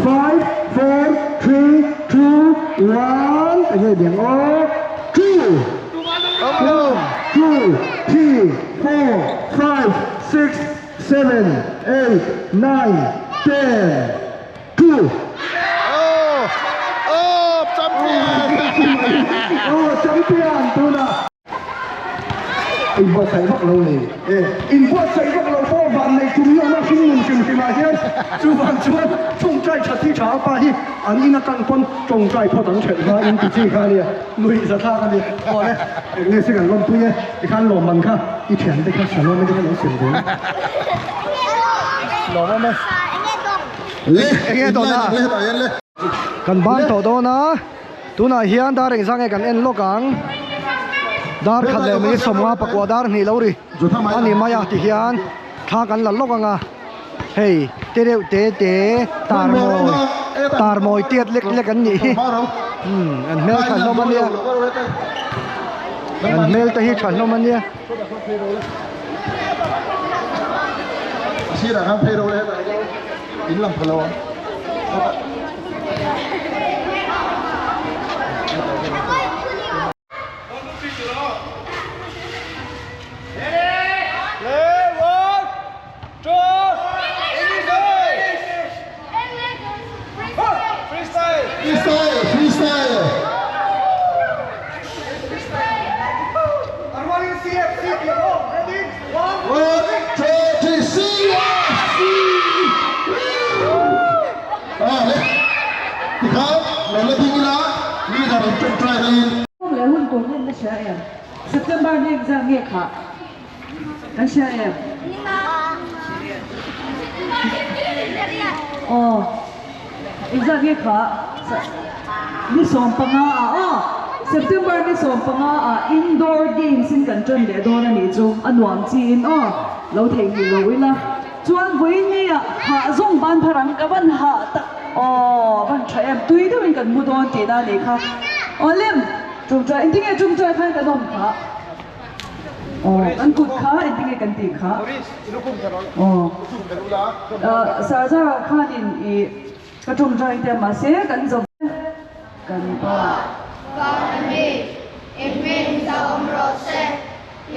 five, four, three, two, one. Eng nge diang aw? Two, one, two, three, four, five, six, seven, eight, nine, ten, two. Aw, champion tunah. Inbuatsaih vak lo nei e. Inbuatsaih vak lo pawh van nei tum hi awm a, hring nun hrim hrim ah hian chuvang chuan tawngtai that hi tha a pa hi an in atang pawn tawngtai phawt an ṭhelh hma in ti chi kha a nia, nuih za thlak a ni. Aw le, eng nge se kan lawmpui e, tikhan lawmman kha i thiante kha Salome te kha lo sem ve a. Lawm awm e. Le, Eng nge dawn a? Kan ban tawh dawn a. Tunah hian dar engzah nge kan en lawk ang? Dar khat leh minute sawmnga pakua dar hnih lo ri a ni mai a ti hian thla kan la lawk ang a, hei te deuh te te tar mawi tar mawi tiat lek lek an nih hi umm an hmel tha hlawm a nia an hmel te hi tha hlawm a nia. Ṭawngṭai in. Hun leh hun tur hian ka hria em? September ni engzat nge khah kan hria em? Aw engzat nge khah? Ni 15 ah aw September ni 15 ah indoor games in kan ṭan leh dawn a nih chu a nuam chi in aw lo theihnghilh lo ila. Chuan vawiin ah hah zawng ban phar ang ka van hah tak aw van tha em tui deuhin kan mu dawn tihna a nih kha aw lem tawngtai engtinge tawngtai khan kan awm kha aw kan kut kha engtinge kan tih kha aw Sarzara khanin ih ka tawngtai te mahse kan zo kan pa. Van ami, i hming zahawm rawh se,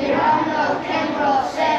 i ram lo thleng rawh se.